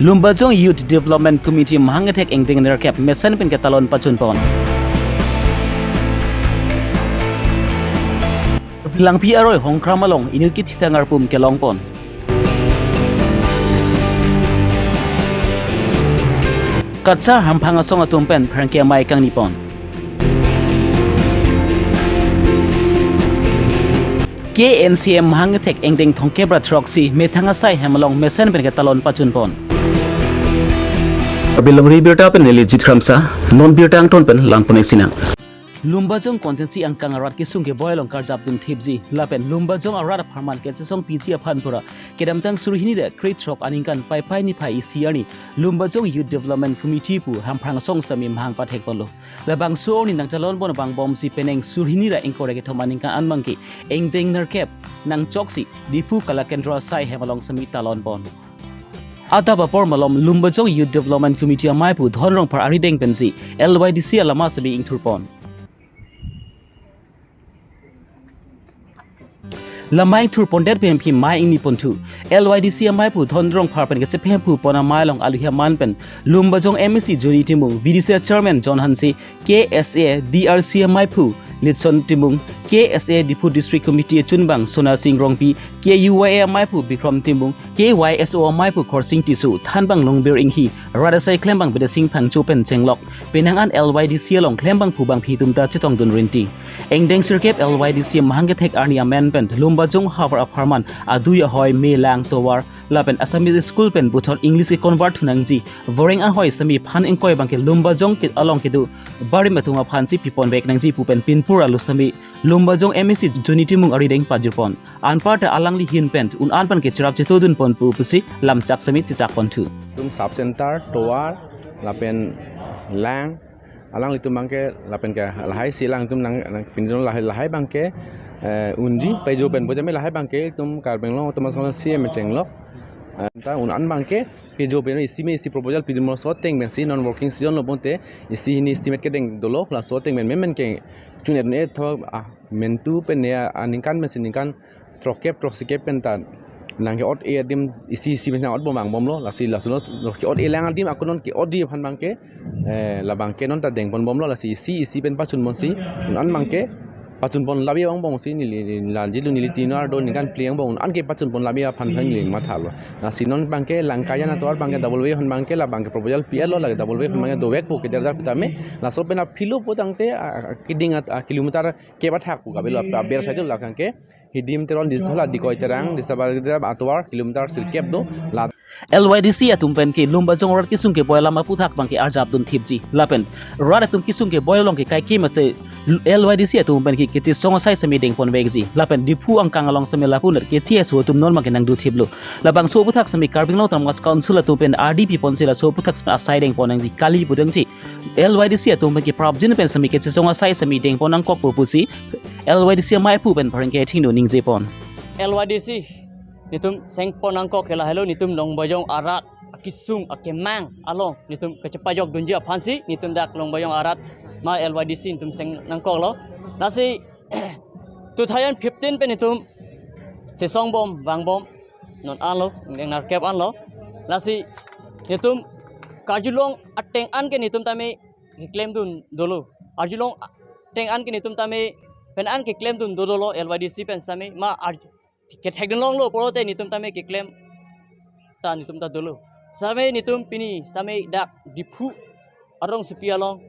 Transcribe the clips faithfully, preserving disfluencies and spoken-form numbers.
Lumbajong Youth Development Committee mahang kethek ingdeng nerkep mesen pen ketalon pachun pon. Langpi aroi Hongkram along inut kethitang arpum kelong pon. Kachar hamphang asong atum pen pherangke amei kangni pon. K N C M mahang kethek ingdeng thomkep ra throksi methang asai hem along mesen pen ketalon pachun pon. Karbi Longri birta pen neli Jit Kramsa, non birta angton pen lang pon-ik sinang. Lumbajong constituency angkang arat kesung keboi along karjap dun thipji, lapen Lumbajong arat apharman kechesong piji aphan pura kedamtang suri hini ra krethrok aningkan Paipai niphai isi arni Lumbajong Youth Development Committee pu hamphang asong sitame mahang pathek ponlo. Labangso arni nangtalon pon abang bomsi penang suri hini ra ingkoi ra kethom aningkan an abangke ingdeng nerkep nangchoksi Diphu Kalakendra asai hem along sitame talon pon. Adap apor malom Lumbajong Youth Development Committee amei pu Dhon Rongphar arideng pensi L Y D C alama sitame ingthur pon. Lama ingthur pondet pen phi mei ingni ponthu. L Y D C amei pu Dhon Rongphar pen kechephem phu pon amei along aluhi aman pen Lumbajong M A C Johnny Timung, V D C Chairman John Hanse, K S A D R C amei pu Litson Timung, K S A Diphu District Committee achunbang Sona Sing Rongpi, K U Y A amei pu Bikram Timung, K Y S O amei pu Khorsing Tisso, thanbang Longbir Inghi, rat asai klembang Bidya Sing Phangcho pen chenglok penang an L Y D C along klembang phu bangphi atum ta chetong dun rinti. Ingdeng sirkep L Y D C mahang kethek arni amen pen Lumbajong havar apharman adui ahoi me lang tovar lapen Assamese school pen puthot English ke convert thu nangji voreng ahoi sitame phan ingkoi abangke Lumbajong ke along kedo barim atum aphansi pipon vek nangji pu pen pinpur alu sitame Lumbajong M A C Johnny Timung arideng pajir pon. Anparta alangli ahin pen un-an pen kecherap chetodun pon pu pusi lamchak sitame chechak ponthu. Itum sub center, tovar, lapen lang, alanglitum abangke, lapen ke lahai si alangtum nang, nang pinjong lahai, lahai abangke, eh, unji, paijo pen pojame lahai abangke, itum Karbi Anglong Autonomous Council C M chenglok. Eh, ta un-an abangke, paijo pen isi me isi proposal pidun mo laso ateng pensi non working season lo bonte, isi hini estimate kedeng dolo, laso ateng pen men men ke, chun edun e tho, ah, mentu pen ya, ah, ningkan pensi ningkan, throkkep, throksikep pen ta nang ke-ot-e adim isi isi pen nang-ot bom vangbomlo, lasi laso lo, lo ke-ot-e lang adim ako non ke-otji aphan abangke, eh, labangke non ta deng ponbomlo, lasi isi isi pen pachun ponsi, un-an abangke pachun pon labi vangbomsi neli, neli lanji lo neli tenure do ningkan phli angbong un-an ke pachun pon labi aphan aphan neli mathalo. Lasi non abangke Langkajan atovar abangke double way aphan abangke labangke proposal P L lo, lake double way aphan abangke dovekpo keder dar pitame, laso pen aphilo po tangte, ah, ah, keding at, ah, kilometer kep athak pu kabelo aber side la kangke Hidim Teron Dishola Dikoi Terang Disabal atovar kilometer sirkep do la. L Y D C atum pen ke Lumbajong rat kesung keboi alam aphuthak abangke arjap dun thipji. Lapen rat atum kesung keboi along ke kaike mase L Y D C atum pen ke kechesong asai sitame deng ponvekji. Lapen Diphu angkang along sitame lapu net ke T S O atum non abangke nangdo thiplo. Labangso aphuthak sitame Karbi Anglong Autonomous Council atum pen R D P ponsi laso aphuthak sitame asai deng pon nangji kali pu dengji. L Y D C atum pen ke prapjin pen sitame kechesong asai sitame deng pon nangkokpo pusi L Y D C amei pu pen pherangke thingno ningje pon. L Y D C, netum seng pon nangkok ke lahelo, netum Lumbajong arat akesung akemang along netum kachepajok dunji aphansi netum dak Lumbajong arat ma L Y D C netum seng nangkoklo. Lasi two thousand fifteen pen netum sesong bom vangbom non anlo, ingdeng nerkep anlo. Lasi netum karjulong ateng an ke netum tame keklem dun dolo. Arjulong ateng an ke netum tame pen an keklem dun dolo, L Y D C pen sitame ma arj-, kethek dun longlo pulote netum tame keklem ta netum ta dolo. Sitame netum pini sitame dak Diphu arongsopi along,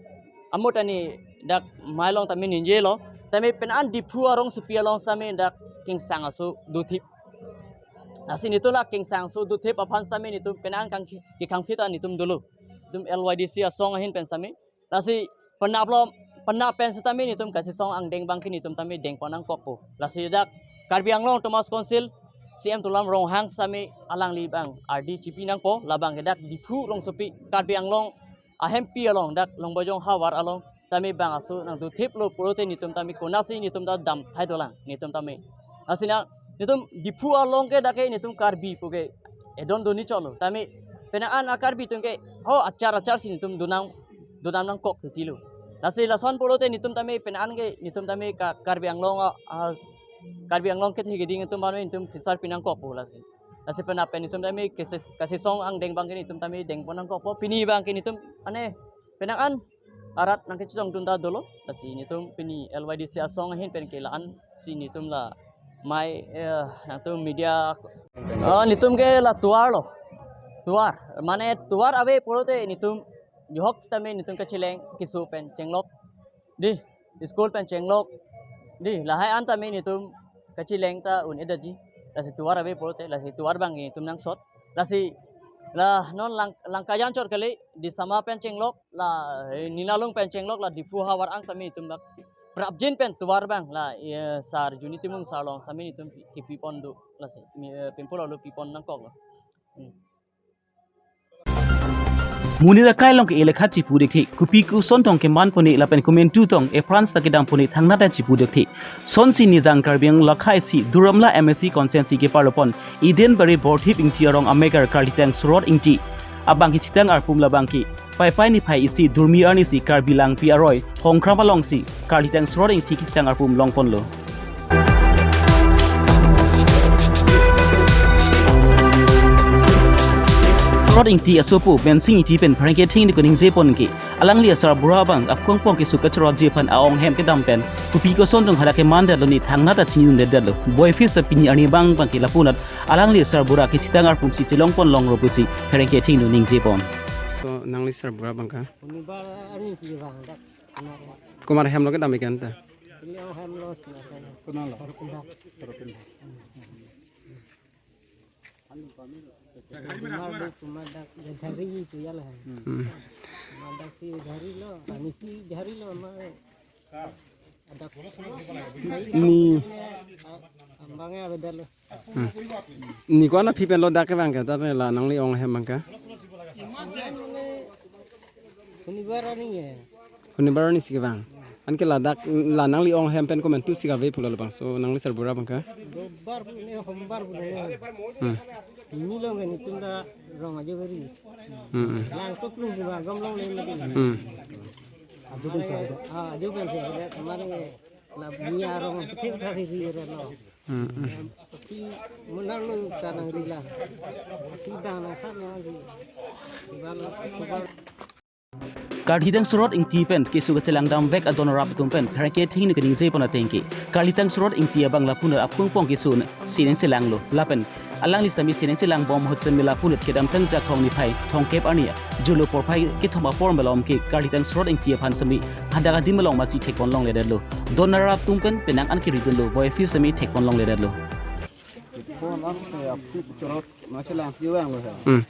amut ani dak mei along tame ningjelo. Tame pen an Diphu arongsopi along sitame dak kengsang aso dothip. Lasi netum la kengsang aso dothip aphan sitame netum pen an kang ki-, kekangphi ta netum dolo. Netum L Y D C asong ahin pen sitame. Lasi penap lo, penap pen sitame netum kachesong angdeng abangke netum tame deng pon nangkokpo. Lasi dak Karbi Anglong Autonomous Council C M Tuliram Ronghang sitame alangli abang R D chipi nangpo, labangke dak Diphu rongsopi Karbi Anglong ahempi along dak Lumbajong havar along tame bang aso nangdothiplo pulote netum tame konatsi netum ta damthai dolang netum tame. Lasi na netum Diphu along ke dak ke netum Karbi puke edon doni cholo. Tame pen an a Karbi atum ke ho achar achar si netum donang, donam nangkok titilo. Lasi lason pulote netum tame pen an ke netum tame ka Karbi Anglong a, a Karbi Anglong kethe keding atum ban netum phisar pi nangkokpo lasi. Lasi penap pen netum tame kesi-, kesung angdeng abang ke netum tame dengpon nangkokpo, pini abang ke netum ane penang an arat nangkechesongdun ta dolo. Lasi netum pini L Y D C asong ahin pen ke la-an si netum la mai, eh, nangtum media, eh, netum ke la tovar lo. Tovar, mane tovar ave pulote netum johok tame netum kacheleng keso pen chenglok, dei, school pen chenglok, dei, lahai an tame netum kacheleng ta un-edetji. Lasi tovar ave pulote, lasi tovar abang netum nangsot. Lasi la non lang, Langkajan chot kali, Disama pen chenglok, la, eh, Ninalung pen chenglok, la Diphu havar an tame netum bak prapjin pen tovar abang la, eh, Sar Juni Timung Sar along tame netum pi-, kepipon do, lasi, mi, eh, pempur lalu pipon nangkoklo. Hmm. Monit akai along ke elekha chipu dekthe, kopi koson tong kemanpone lapen komantu tong aphrang ta kedam pone thangnat ta chipu dekthe. Sonsi Nijang Karbi Anglong lakha isi Duar Amla M A C constituency keparlopon Eden Bari Borthip Ingti arong amegar Karlitang Sorot Ingti abang kechitang arpum labang ke Paipai niphai isi Durmi arni si Karbi Langpi aroi Hongkram alongsi Karlitang Sorot Ingti kechitang arpum longponlo. Sorot Ingti asopo Mensing Ingti pen pherangke athengno kaningje pon ke alangli asarbura abang aphuangpong keso kachorotji aphan a-ong ahem kedam pen kopi koson tong hadak keman detlo ne thangnat ta chinidun detlo. Boyfriend ta pini arni abang abang ke lapunat alangli asarbura kechitang arpum si chelongpon longlo pusi pherangke athengno ningje pon. So, nangli sarbura abang ke? Shonibar arni si abang dak. Komat ahem lo kedam ikan ta? Pini ong ahem lo sila kan. Kunal lo? Sorokunda. Sorokunda. Kumar do, kumar dak, ya jari itu ya lah. Hmm. Kumar dak si jari lo, kami si jari lo, ma. Ada ni. Ambangnya beda lo. Hmm. Ni ko-an aphi pen lo dak kevang ke, dak la nangli ong ahem abang ke? Shonibar arni ya. Shonibar arni si kevang. Anke ladak la nangli ong ahem pen komantu si kave pulo labangso nangli sarbura abang ke? Dobar pu ne hombar pu ne. Hmm. Ni long ke netum ta rong ajo beri. Hmm, hmm. Lang tuklung pu agom longle lagi. Hmm. Ajo pen si ada. Ah, ajo pen si ada. Kemarin ke la ni arong kecil kali ri re lo. Hmm, hmm. Ki munar lo kanang rila. Sidang na kan lo di. Di balo, di balo. Karlitang Sorot Ingti pen keso kachelang damvek adon arap atum pen pherangke athengno kaningje pon ateng ke Karlitang Sorot Ingti abang lapunat aphuangpong keso si nangchelanglo lapen alangli sitame si nangchelang bom ahut sitame lapunat kedamtang Jakhong niphai thomkep arni Jolo porphai kethom apor malom ke Karlitang Sorot Ingti aphan sitame hadak adim along masi thekpon longledetlo. Don arap atum pen penang an keridunlo, boyfriend sitame thekpon longledetlo. Ko lang ke aphi chorot, ma chelang si vanglo he. Hmm.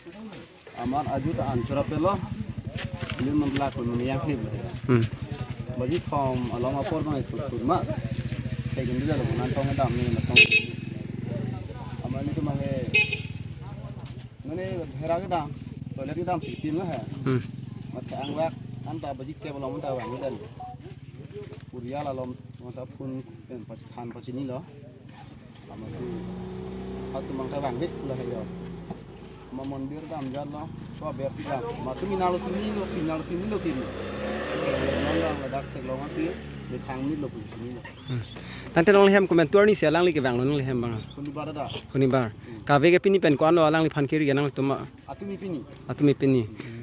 Amat aju ta an chorot lo. Ini memla ko nung yang hip. Hmm. Baji thom along apor bang itu ma. Kayak gini dah lo, nantong dam ni, nantong. Amat ni tu mange, mane bhera kedam, toilet kedam si tin lo he. Hmm. Mat ang wak, anta baji ke along ta vang dan. Purial along ta phun pen pach-, than pachinilo. Amatsi atum abang ta vangvek pulo he yo. Ma mondir dam jan lo, so aber si dam. Ma tumi nalo sini lo, pini nalo sini lo kiri. Nang dam ladak theklong asi, de thang ni lo pun sini lo. Hmm. Tangte nangli hem komantu arni si alangli kevanglo nangli hem abang? Shonibar da. Shonibar. Hmm. Kave ke pini pen ko-an lo alangliphan kiri ke nangtum ma? Atumi pini. Atumi pini. Hmm.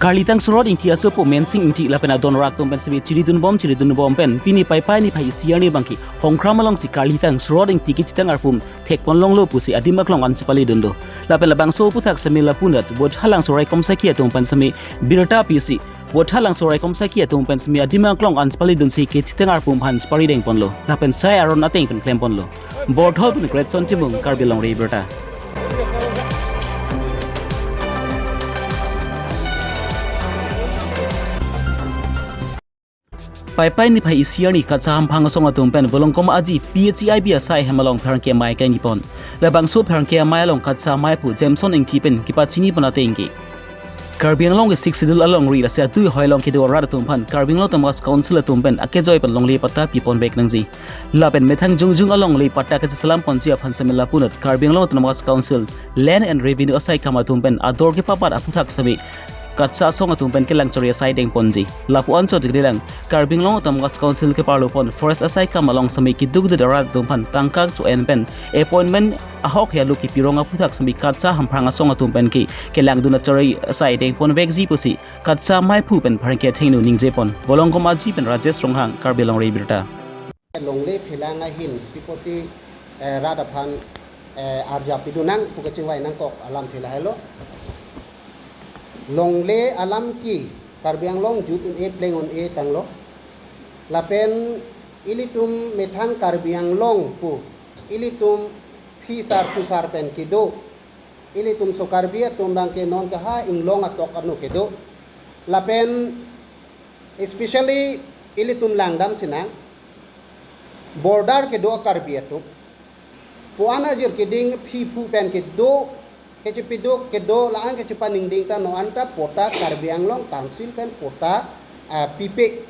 Karlitang Sorot Ingti asopo Mensing Ingti lapen adon arap atum pen sitame chiridun bom, chiridun bom pen pini Paipai niphai isi arni abang ke Hongkram alongsi Karlitang Sorot Ingti kechitang arpum thekpon longlo pusi adim aklong an chepaledunlo. Lapen labangso aphuthak sitame lapunat Vothatlangso raikom sakhi atum pen sitame birta pisi, Vothatlangso raikom sakhi atum pen sitame adim aklong an chepaledunsi kechitang arpum aphan chepari dengponlo. Lapen sai aron ateng pen klemponlo. Borthol pen Greatson Timung, Karbi Longri Abirta. Paipai niphai isi arni Katsa Hamphang asong atum pen Volongkom Aji P H I B asai hem along pherangke amei kangipon. Labangso pherangke amei along Katsa amei aphu Jameson Ingti pen kepachini pon ateng ke Karbi Anglong ke Sixth Schedule alongri lasi atui hoi along kedo arat atum aphan Karbi Anglong Autonomous Council atum pen akejoi pen longle patta piponvek nangji. Lapen methang jongjung alongle patta kacheselam ponji aphan sitame lapunat Karbi Anglong Autonomous Council Land and Revenue asai kam atum pen ador kepapat aphuthak sitame KATSA asong atum pen kelang chori asai dengponji. Lapu-an chot kedilang, Karbi Anglong Autonomous Council keparlopon forest asai kam along semi keduk de darat atum aphan tangka cho-en pen appointment ahok helo kipirong aphuthak semi KATSA hamphang asong atum pen ke kelangdun achori asai dengponvekji pusi KATSA maiphu pen pherangke athengno ningjepon. Volongkom Aji pen Rajesh Ronghang, Karbi Longri Abirta. Longle phelang ahin, piposi, eh, rat aphan, eh, arjap pidunang, pu kachingvai nangkok alamthe lahelo. Longle alam ke Karbi Anglong jut un-e pleng un-e tanglo. Lapen ilitum methang Karbi Anglong pu, ilitum phisar phusar pen kedo. Ilitum so Karbi atum abangke non ke ha inglong atok ano kedo. Lapen especially ilitum langdam sinang, border kedo a Karbi atum. Pu-an ajir keding phiphu pen kedo, kechepiduk kedo, la-an kechepaningding ta non anta patta Karbi Anglong Council pen patta, ah, pipe.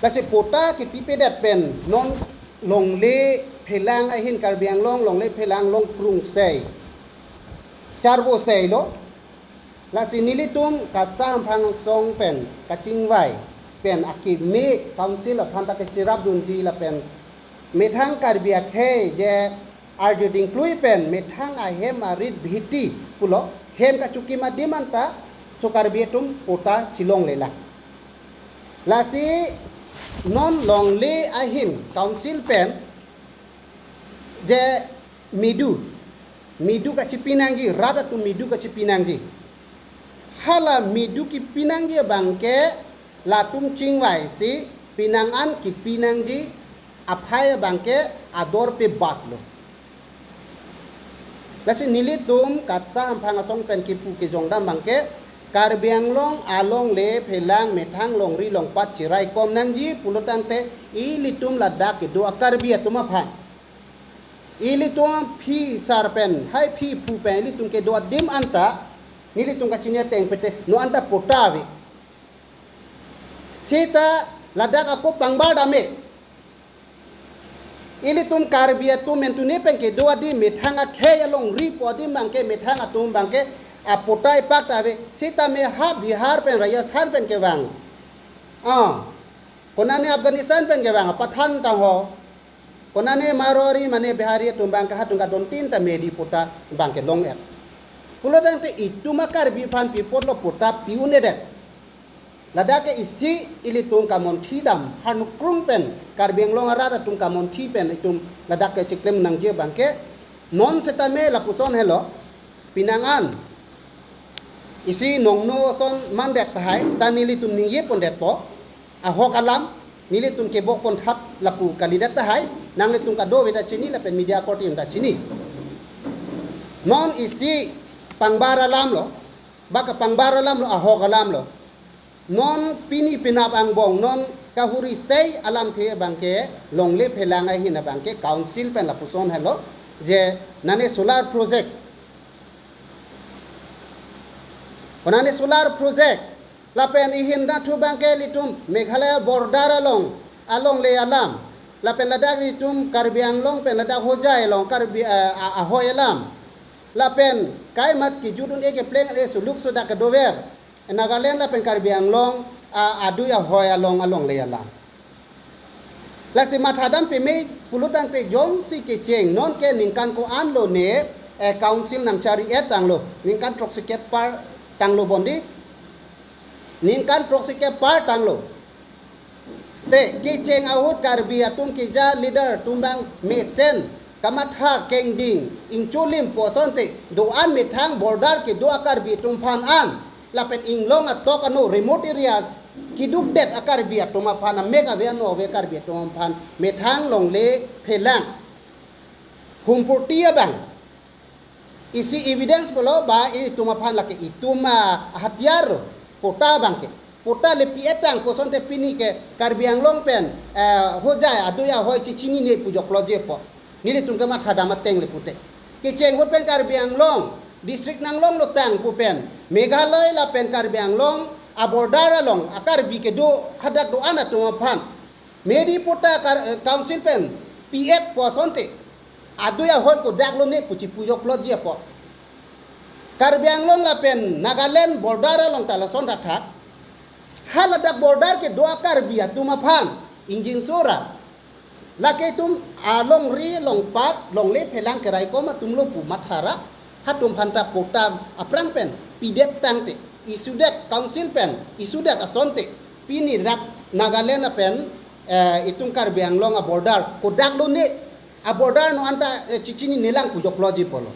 Lasi patta kepipedet pen non longle phelang ahin Karbi Anglong, longle phelang along krungsai, charvosailo. Lasi nelitum KATSA hamphang asong pen kachingvai pen akeme council aphan ta kacherapdunji lapen methang Karbi akhei je arjuding klui pen methang ahem arit bhiti pulo, hem kachukim adim anta so Karbi atum patta chelonglelang. Lasi non longle ahin council pen je medu, medu kachepinangji, rat atum medu kachepinangji. Hala medu kepinangji abangke latum chingvaisi penang an kepinangji aphai abangke ador pe batlo. Lasi nelitum KATSA hamphang asong pen kepu kejongdam abangke Karbi Anglong alongle phelang methang longri longpat cheraikom nangji pulo tangte ilitum ladak kedo a Karbi atum aphan, ilitum phisar pen, hai phiphu pen ilitum kedo adim anta, nelitum kachini ateng pete non anta patta ave. Seta ladak ako pangbar dam-e. Ilitum Karbi atum mentune pen kedo adim methang akhei alongri pu adim abangke methang atum abangke apatta ipak ta ave. Seta me ha Bihar pen Rajasthan pen kevang, ah, konane Afghanistan pen kevang Pathan tangho, konane Marwari mane Bihari atum abangke hatum kadontin ta medu patta abangke long-et. Pulo tangte itum a Karbi aphan pi apotlo patta pi un-edet. Ladak ke isi ilitum kamonthi dam, hanukrum pen, Karbi Anglong arat atum kamonthi pen itum ladak ke chiklem nangji abangke, non setame lapuson helo, penang an isi nongno ason mandet tahai, ta nelitum ningje pondetpo, ahok alam nelitum kebok ponthap lapu kalidet tahai, nanglitum kadokave ta chini lapen media korte atum ta chini. Non isi pangbar alamlo, ba kapangbar alamlo, ahok alamlo. Non pini penap angbong non kahuri sei alamthe abangke longle phelang ahin abangke council pen lapuson helo je nane solar project, konane solar project, lapen ihin dathu abangke ilitum Meghalaya border along, alongle alam, lapen ladak ilitum Karbi Anglong pen ladak Hojai along Karbi, eh, a-, ahoi alam, lapen kaimat kejut un-e kepleng le suluk sudak kedover Nagaland lapen Karbi Anglong, ah, adui ahoi along alongle alam. Lasi mathadam peme pulo tangte jongsi kecheng non ke ningkan ko-an lone, eh, council nangchari-et tanglo, ningkan throksi kep par tanglo bondi, ningkan throksi kep par tanglo. Te kecheng ahut Karbi atum keja leader atum abang mesen kamatha kengding ingcholim pu asonte do-an methang border kedo a Karbi atum aphan an, lapen inglong atok ano remote areas kedukdet a Karbi atum aphan, amek ave ano ave Karbi atum aphan methang longle phelang humpurti abang isi evidence pulo ba itum aphan lake itum, ah, hatiar patta abangke. Patta le pi-et tang pu asonte pini ke Karbi Anglong pen, eh, Hojai adui ahoi chechinine pu joklo jepo. Nelitum kemathadam ateng le pute. Kecheng ahut pen Karbi Anglong district nanglonglo tang pu pen Meghalaya lapen Karbi Anglong a border along a Karbi kedo hadak do-an atum aphan medu patta kar-, eh, council pen pi-et pu asonte adui ahoi kodak lone pu chipu joklo jepo. Karbi Anglong lapen Nagaland border along ta lason thakthak. Haladak border kedo a-Karbi atum aphan ingjinso ra, lake itum alongri, longpat, longle phelang keraikom atumlo pu mathara, halatum aphanta patta aphrang pen pidet tangte, isudet, council pen isudet asonte, pini dak Nagaland lapen, eh, itum Karbi Anglong a-border kodak lone, a-border non anta, eh, chechininelang pu jokloji pulo.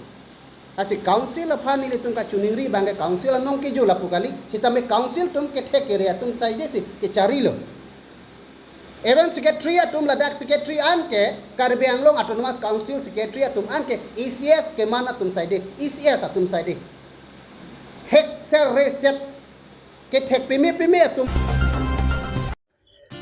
Lasi council aphan nelitum kachiningri abangke council anong kejo lapu kali, sitame council atum kethek kere atum saidesi kecharilo. Even secretary atum, ladak secretary an ke, Karbi Anglong Autonomous Council secretary atum an ke E C S keman atum saide, E C S atum saide. Hek ser reset kethek peme peme atum.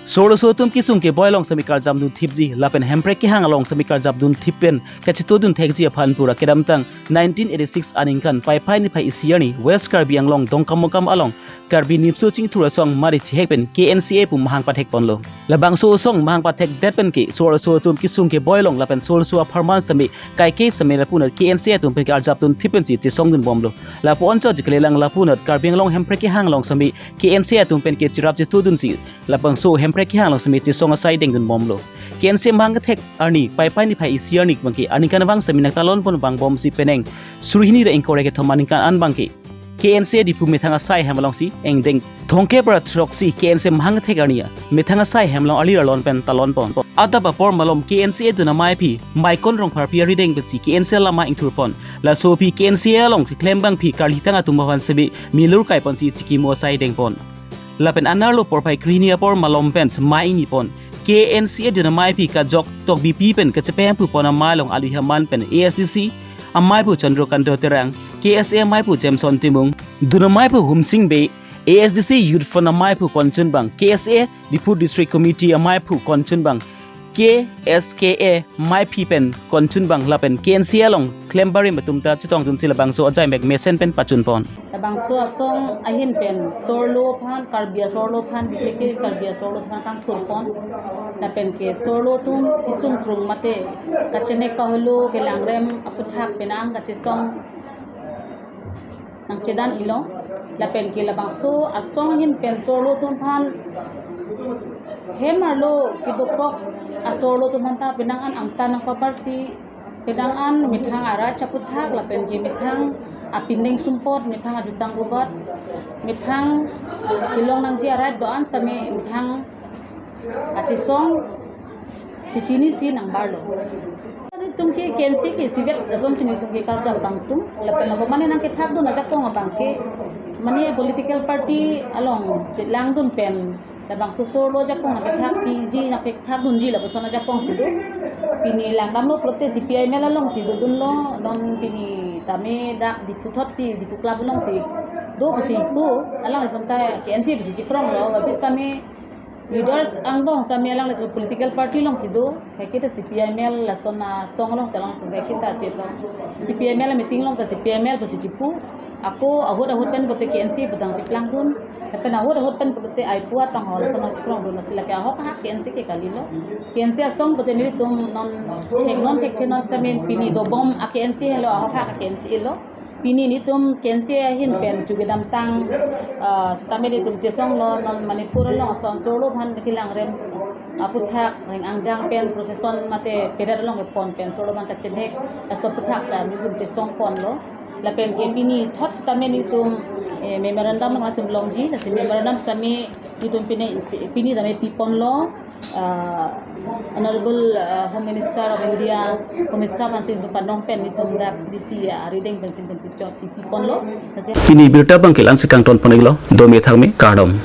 Sorloso atum kesung keboi along semi karjapdun thipji lapen Hemprek kehang along semi karjapdun thip pen kachetodun thekji aphan pura kedamtang nineteen eighty-six aningkan Paipai niphai isi arni West Karbi Anglong Dongkamukam along Karbi Nipso Chingthur asong mari chihek pen K N C A pu mahang pathek ponlo. Labangso asong mahang pathekdet pen ke sorloso atum kesung keboi along lapen sorloso apharman semi kaike semi lapunat K N C A atum pen ke arjapdun thip pensi chesongdun bomlo. Lapu-an chot kalilang lapunat Karbi Anglong Hemprek kehang along semi K N C A atum pen ke cherap chetodunsi labangso Hemprek kehang along semi chesong asai dengdun bomlo. K N C A mahang kethek arni Paipai niphai isi arni abangke aningkanvang semi nangtalon pon vangbomsi penang suri hini ra ingkoi ra kethom aningkan an abangke K N C A Diphu methang asai hem alongsi engdeng thomkep ra throksi K N C A mahang kethek arni a methang asai hem along arli arlon pen talon pon. Adap apor malom K N C A dun amei aphi Maikon Rongpharpi arideng pensi K N C A lama ingthur pon. Laso aphi K N C A along keklem abang aphi karlitang atum aphan semi milur kai ponsi chikimo asai deng pon. Lapen anerlo porphai krehini apor malom pen mai ingni pon. K N C A dun amei aphi Kajok Tokbipi pen kachepe amphu pon amei along alui haman pen A S D C amei aphu Chandrakanta Terang, K S A amei aphu Jameson Timung, dun amei aphu Humsing Bey, A S D C Youth Front amei aphu Konchun Bang, K S A Diphu District Committee amei aphu Konchun Bang, K S K A amei aphi pen Konchun Bang lapen K N C A along klem barim atum ta chetongdunsi labangso ajaimek mesen pen pachun pon. Labangso asong ahin pen sorlo aphan, Karbi asorlo aphan, bipheke Karbi asorlo aphan kangthur pon. Lapen ke sorlo atum kesung krung mate kachenek kaholo kelangrem aputhak penang kachesong nangchedan ilo. Lapen ke labangso asong ahin pen sorlo atum aphan hem arlo kedokok asorlo atum aphanta penang an angtan nangpabarsi, penang an methang arai aputhak lapen ke methang apining sumpot, methang ajutang rubat, methang kelong nangji arai do-an sitame methang kachesong chechinisi nangbarlo. Nelitum ke K N C A ke isivet asonsi nelitum ke karjap kangtung, lapen lapu mane nangkethakdun ajakong abangke mane political party along chelangdun pen labangso sorlo ajakong nangkethakpiji, nangkethakdunji lapuson ajakong si do. Pini langdamlo pulote C P I M L alongsi dodunlo, non pini tame dak Diphu thotsi, Diphu Club alongsi do pusi pu, alanglitum ta K N C A pusi chikronglo, wabis tame leaders angbong sitame alanglitum political party alongsi do, kaiketa C P I M L lason asong alongsi alanglitum kaiketa chetong. C P I M L meeting along ta C P I M L pusi chipu. Ako ahut ahut pen pulote K N C A putang chiplangdun. Lapen ahut ahut pen pulote aipu atang hol lason chikrongdun, lasi lake ahok ahak K N C A ke kalilo. K N C A asong pulote nelitum non thek non thekthe non sitame pini dobom a-K N C A helo, ahok ahak a-K N C A lo. Pini nelitum K N C A ahin pen chu kedamtang, ah, sitame nelitum chesonglo, non Manipur along ason sorlo aphan kelangrem aputhak reng angjang pen procession mate parade along kepon pen sorlo aphan kachenek, laso aputhak ta nelitum chesong ponlo. Lapen ke pini thot sitame nelitum, eh, memorandum along nelitum longji, lasi memorandum sitame nelitum pini, pini tame piponlo, ah, Honorable, ah, Home Minister of India, Amit Shah aphansi nelitum panong pen nelitum dak D C arideng pensi nelitum pichot pi- piponlo. Lasi pini abirta abangke la-ansi kangton pon-iklo, dome thakme, kardom.